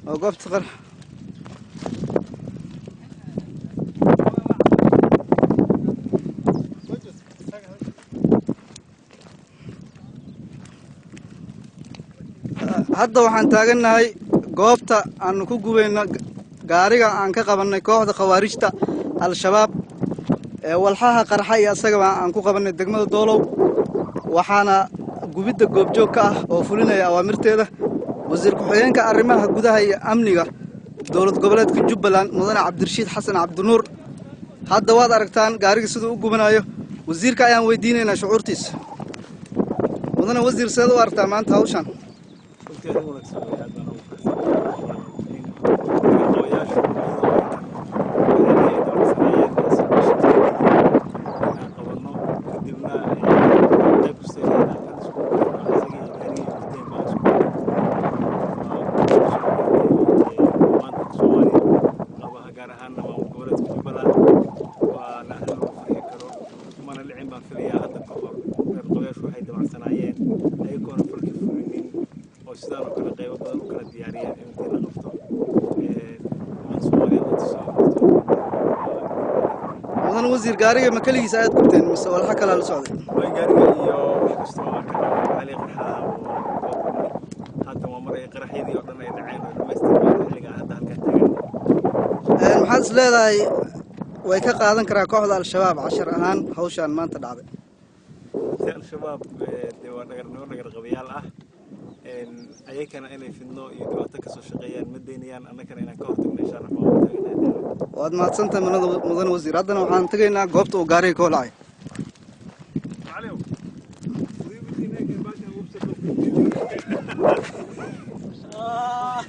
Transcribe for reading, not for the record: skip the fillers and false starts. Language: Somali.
Oo goobta qarax. Hadda waxaan taagannahay goobta aanu ku gubayno gaariga aan ka qabannay kooxda khawaarijta Al-Shabaab ee walxaha qarxa iyo asagaba aan ku qabannay degmada Doolow. Waxaana gubidda goobjoog ka ah oo fulinaya awaamirteeda wasiir ku-xigeenka arrimaha gudaha iyo amniga dowlad goboleedka Jubbaland, mudane Cabdirashiid Xasan Cabdinuur. Hadda waad aragtaan gaariga siduu u gubanayo. Wasiirka ayaan weydiinaynaa shucuurtiisa. Mudane wasiir, seed u aragtaa maanta hawshan? Runtii arrin wanaagsan wey, aad baan ugu faraxsanahay in qabayaashu iyadoo ay dabacsanayeen inaan qabanno, kadibna qayb kasta ay aan isku isagii iyo gaarigii wateen baan isku maanta Soomaaliya qabaha, gaar ahaanna maamul goboleedka Jubbaland. Waana arrin lagu farxi karo, mana dhicin baan filayaa hadda ka hor qabayaashu waxay dabacsanaayeen ayagoona falki fulinin oo sidaan oo kale qaybo badan u kala diyaariyeen in intii la qabto ummadda Soomaaliyeed la tuso. Mudane wasiir, gaariga ma keligiis ayaad gubteen mise walxa kalaa la socday? Way, gaariga iyo wax kasta oo aan ka qabnay xalii qarxaha oo waa gubnay. Haatan waa mar ay qaraxyadii oo dhan ay dhaceen oo dhamaystirmeen xilliga hadda halkan taagan. Maxaad is leedahay way ka qaadan karaa kooxda Al-Shabaab cashar ahaan hawshaan maanta dhacday? Si Al-Shabaab dee waa dhagarnimo dhagarqabayaal ah, ayakana inay fidno iyo dhibaato kasoo shaqeeyaan ma daynayaan, annagana inaan ka hortagno insha Allah waan taagnahay. Waad mahadsantahay mudane wasiir. Haddana waxaan tegaynaa goobta uu gaariga ka holacay.